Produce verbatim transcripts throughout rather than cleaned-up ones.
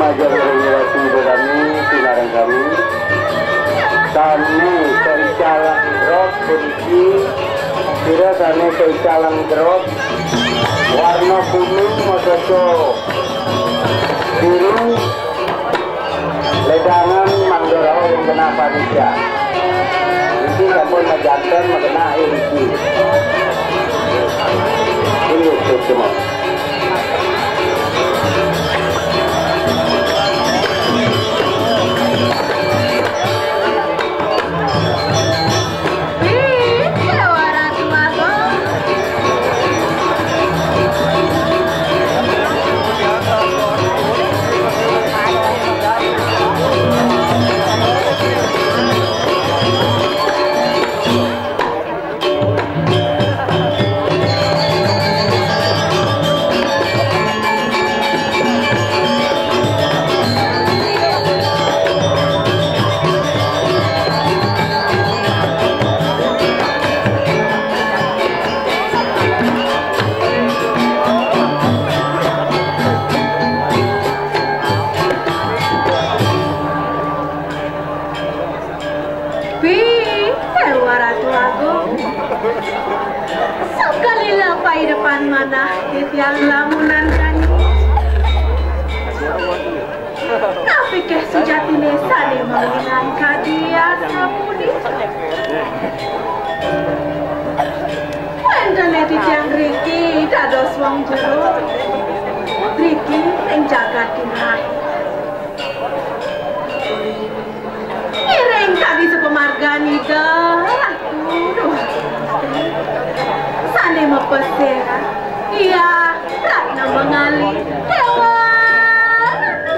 Aja ngiring roti ibu kami, sinareng kami. Sane keicalang drop puniki, sira sane keicalang drop, warna kuning, madosa biru, ledangan, mangga rauh ring genah panitia. Niki sampun majanten magenah iriki. Inggih, suksma. Pi, Ratu Agung. Sakalila paidepan manah titiang lamunan jani. Napi ké sujatine sane mawinan kadi asapunika? Wénten titiang riki dados wong jero, riki ing jagat Kinah. Iring kadi supamargan Ida Ratu Déwa Istri sane mapesir, Diah Ratna Mangali Déwa Ratu.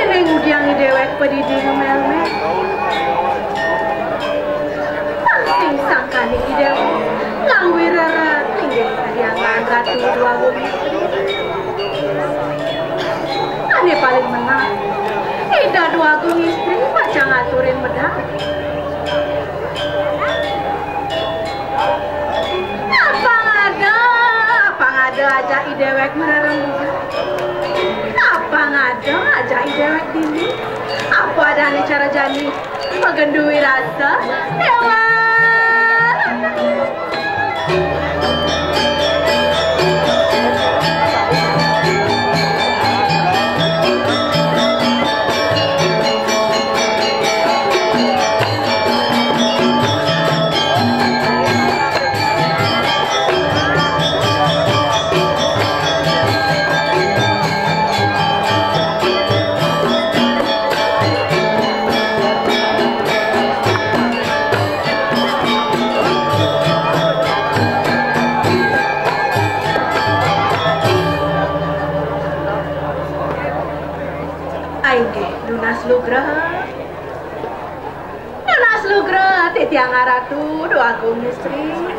Ning ngudiang déwék padidi ngemel-mel. Pang sing sangkaning déwék ngangwirara inggih kadiangan Ratu Déwa Agung Istri. Ane paling menang, Ida Déwa Agung Istri pacang ngaturin medal. Apang ada, apang ada ajak i déwék marerembug. Apang ada ajak i déwék dini. Apa adané cara jani magenduwi rasa Déwa? Inggih, nunas lugra. Nunas lugra titiang Ratu Déwa Agung Istri.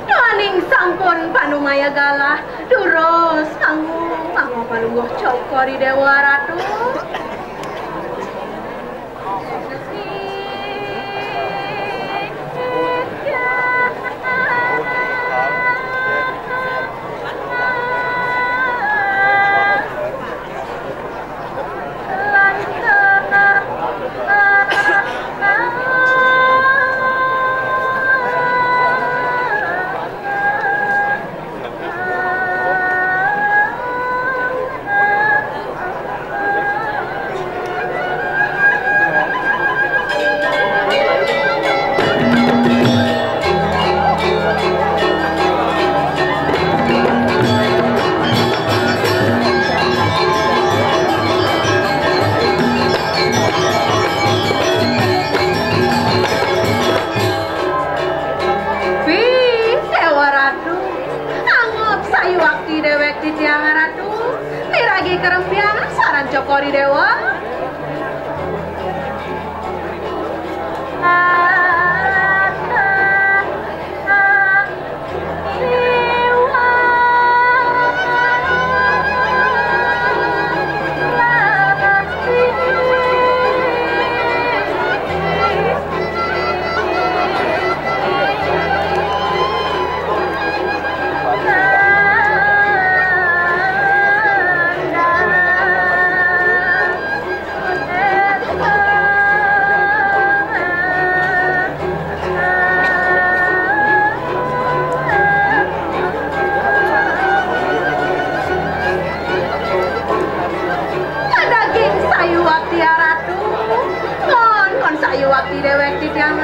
Duaning sampun panumaya galah, durus mangu, mangu palungguh cokor i Déwa Ratu.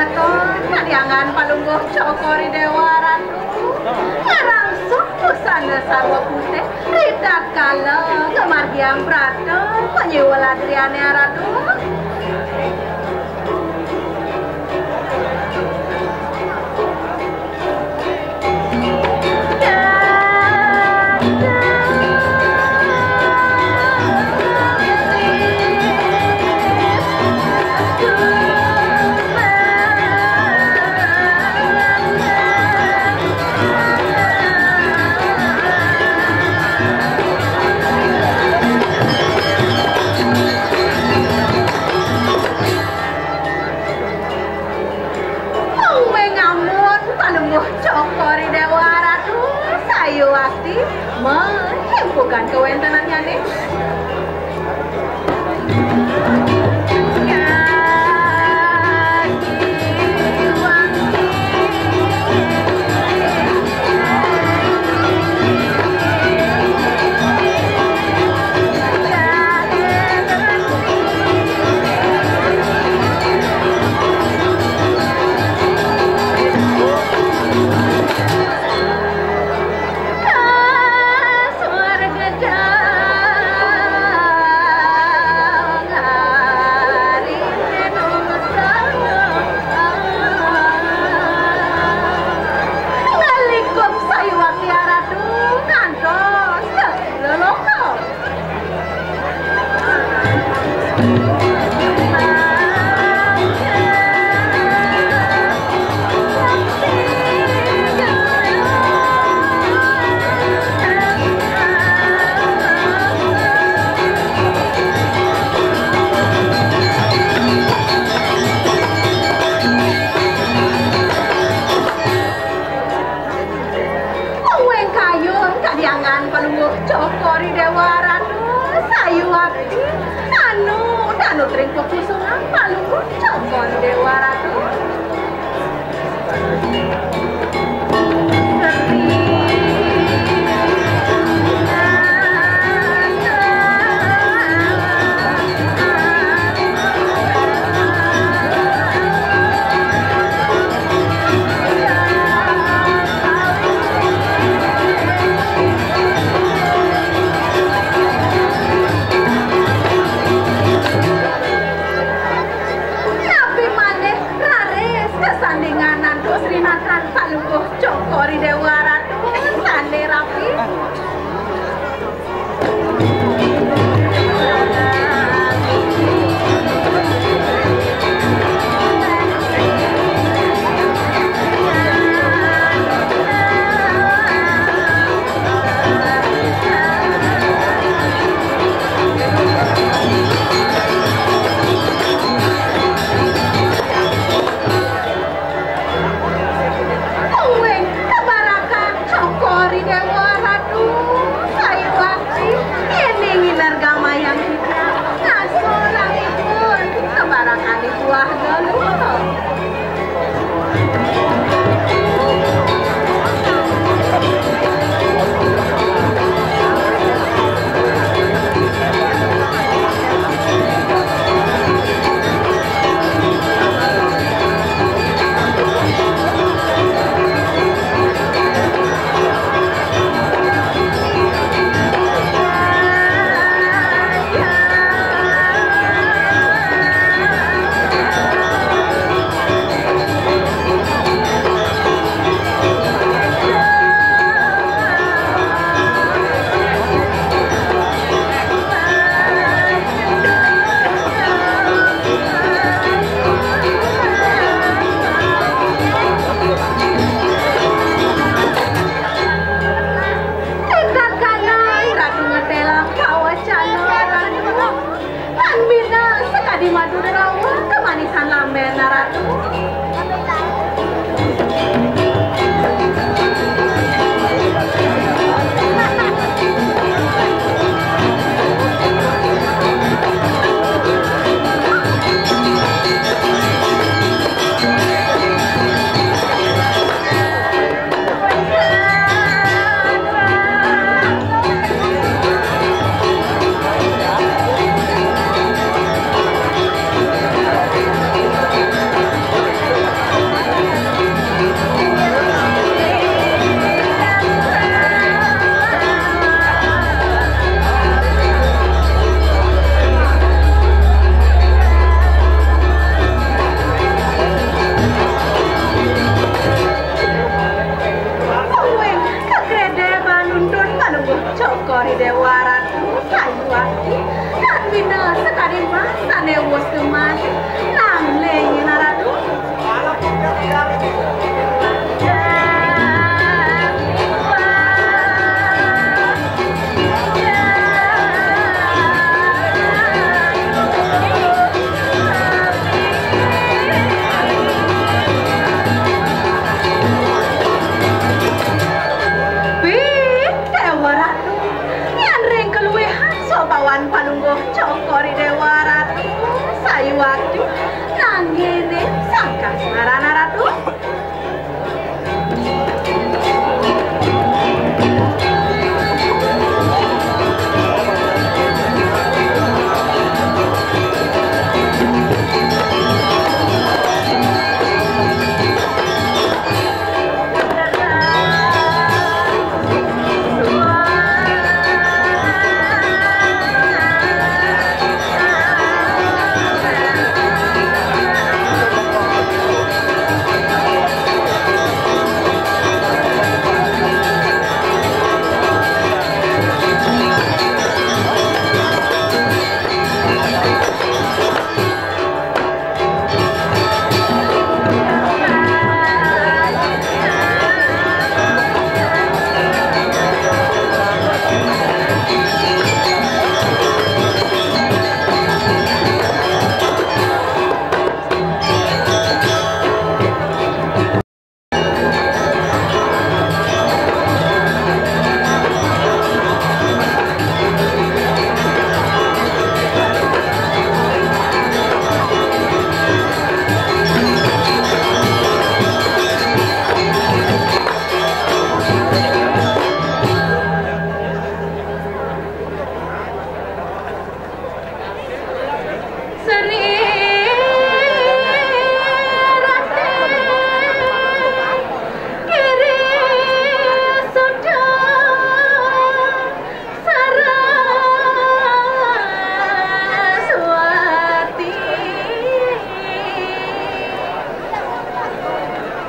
Kadyangan Palungguh Cokor I Déwa Ratu, ngrangsuk busana sarwa putih, ritatkala ngamargiang prata panyuwul adriané Ratu. Mung ngamun Palungguh Cokor I Déwa Ratu, sayuwakti mahimpugan kawéntenannyané.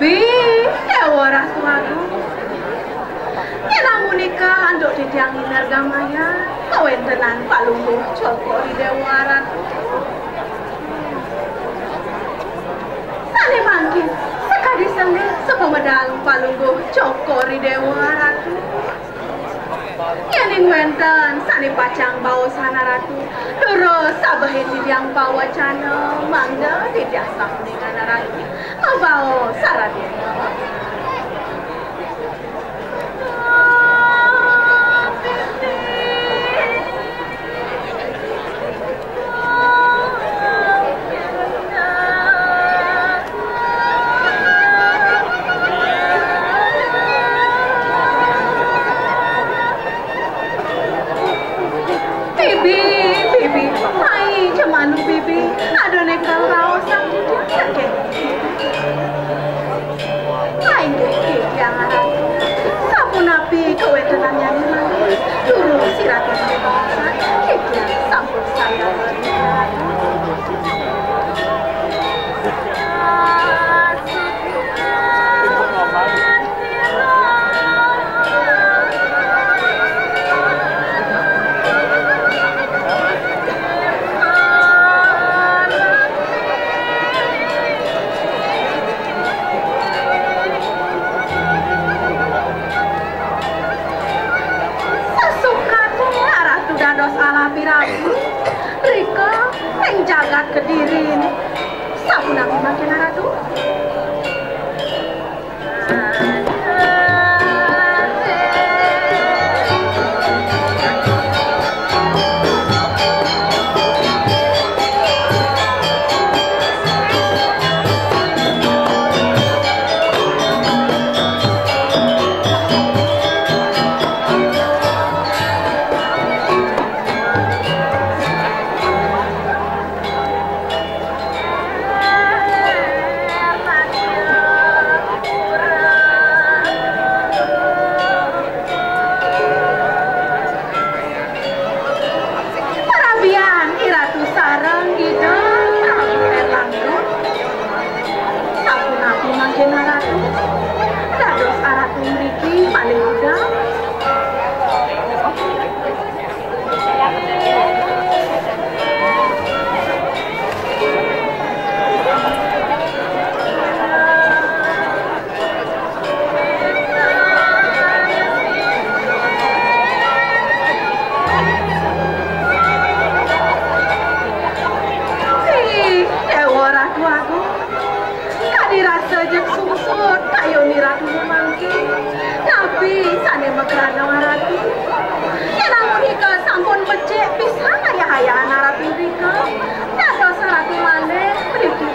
Wih, Déwa Ratu Agung. Yén amunika antuk titiang inergamaya, kawéntenan Palungguh Cokor I Déwa Ratu. Sané mangkin sakadi selir sapamedal Palungguh Cokor I Déwa Ratu. Yéning wénten sané pacang baosang Ratu, durus sabehin titiang pawecana mangda titiang sapunika Ratu mabaos saradéna. Bibi, Bibi, mai jemanu Bibi, ada néka raos saking. Inggih, Ratu. Sapunapi kawéntenannyané malih? Durus I Ratu mabaosan, titiang sampun sayang. Sesukatnya Ratu dados alami rabi, rika ing jagat Kediri. Sapunapi mangkin Ratu? Parabian I Ratu sareng Ida Prabu Erlangga. Sapunapi mangkin Ratu? Dados Ratu mriki malih udan. Ih, Déwa Ratu Agung. Kadi rasa jeg sungsut kayun I Ratu mangkin. Napi sané makrana Ratu? Yén amunika sampun becik pisan ayah-ayahan Ratu irika. Dados Ratu malih mriki.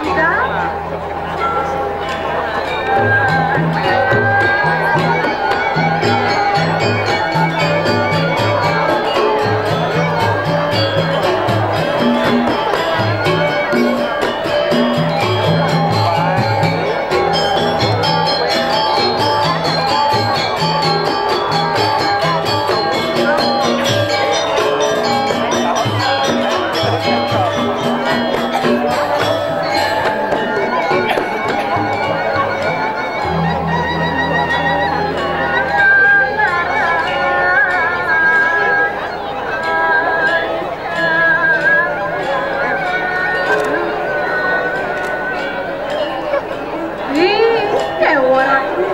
Ih, Déwa Ratu.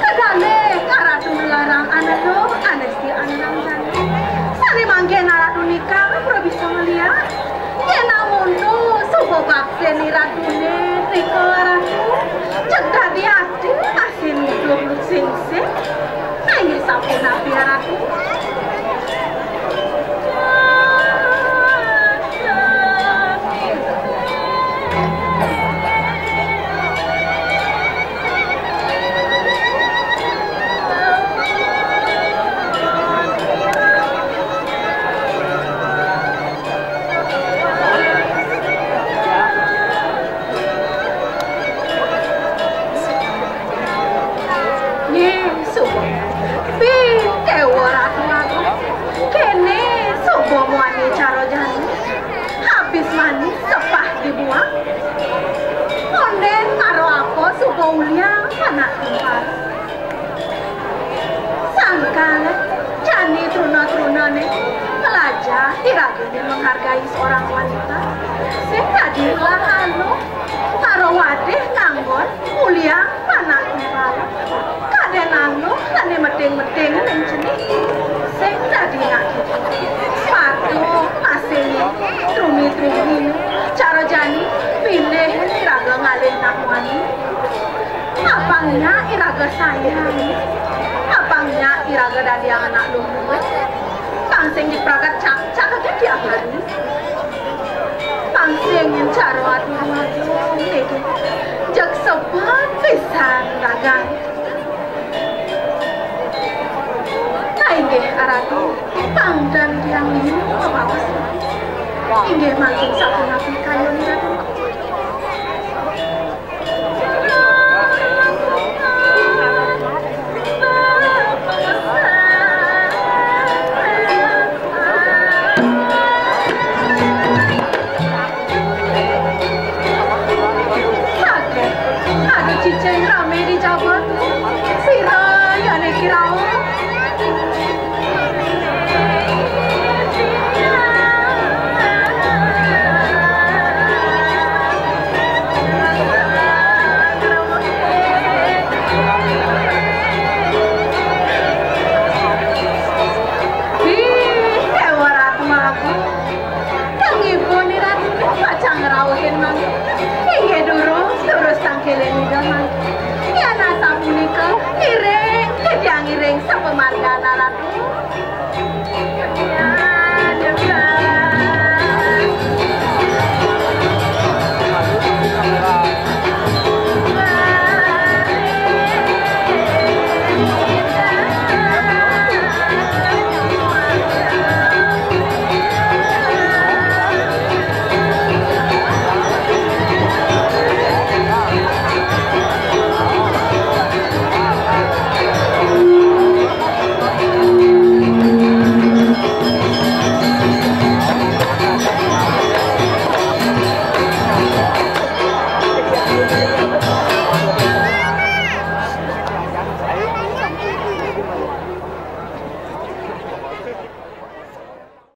Kekalih Ratu ngelarang anak lo, anak si anak jani. Sané mangkin Ratu nika ora bisa ngeliat. Yén amonto suba baktin I Ratuné nika Ratu, jeg dadi ati asin uduk singsing. Nah, inggih sapunapi Ratu? Muliang anak timpal. Sangkal jani truna-trunané nglajah iragané menghargai seorang wanita. Sing dadi ulah anu, karo wadih nanggon muliang anak timpal. Kadén anu ané meting-meting ning cenik. Sing dadi nak kita. Patuh masih trumi-trumi cara jani pilih iraga ngalih nak wani. Apang nyak iraga sayang. Apang nyak iraga dadi anak luhur. Pang sing dipragat cak-cak aja tiap hari. Pang sing cara atur maju niki. Jak sebet pisan ragan. Nah, inggih, Ratu, pangdan tiang ini mabaos. Inggih mangkin sapunapi kayun, Ratu. Aduh, aduh, cicing ramé di jaba. Sira ya niki rauh. Ih, Déwa Ratu Agung. Tangipun Ratu pacang ngrauhin mangkin. Inggih durus, durus tangkilin Ida mangkin. Yén asapunika, ngiring, titiang ngiring sapamargana Ratu.